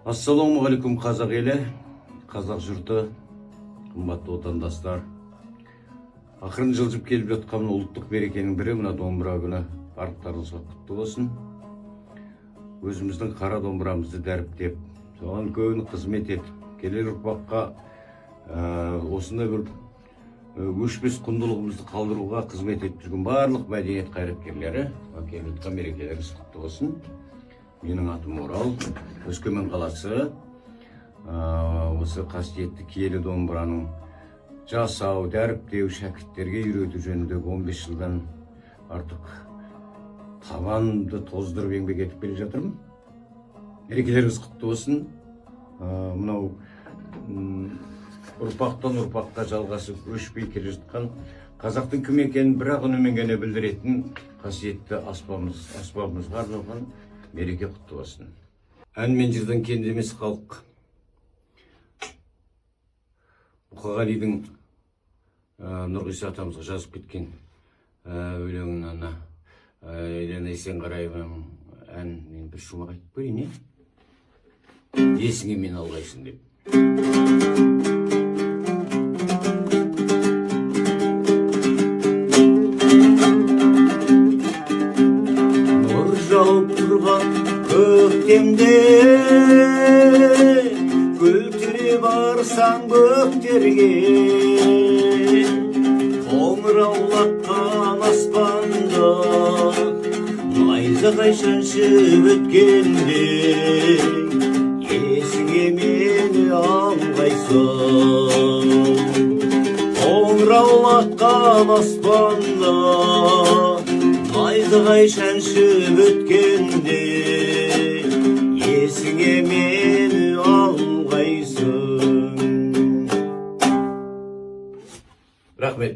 Ассалаумағалейкум, қазақ елі, қазақ жұрты, қымбатты отандастар! Ақырын жылжып келіп жатқан ұлттық мерекенің бірі, мына Домбыра күні барлықтарыңызға құтты болсын! Өзіміздің қара домбырамызды дәріптеп, соған үлкен қызмет етіп, келер ұрпаққа осындай бір өшпес құндылығымызды қалдыруға қызмет етіп жүрген барлық мәдениет қайраткерлері, келіп жатқан мерекелеріңіз құтты болсын! Менің атым Орал, Өскемен қаласы. Осы қасиетті киелі домбыраның жасау, дәріптеу, шәкірттерге үйрету жөніндегі 15 жылдан артық табанымды тоздырып еңбек етіп келе жатырмын. Мерекелеріңіз құтты болсын! Мынау ұрпақтан ұрпаққа жалғасып, өшпей келе жатқан, қазақтың кім екенін бір ақ үнімен ғана білдіретін қасиетті аспабымызға арналған мереке құтты болсын! Ән мен жырдан кенде емес халық. Мұқағалидың Нұрғиса атамызға жазып кеткен өлеңін, ана Елена Есенғараеваның ән, мен бір шумақ айтып көрейін, иә, «Есіңе мені алғайсың» деп. Нұр жауып тұрған көктемде гүл тере барсаң көктерге, қоңыраулатқан аспанда найзағай шаншып өткенде, есіңе мені алғайсың. Қоңыраулатқан аспанда найзағай шаншып өткенде, есіңе мені алғайсың. Рахмет.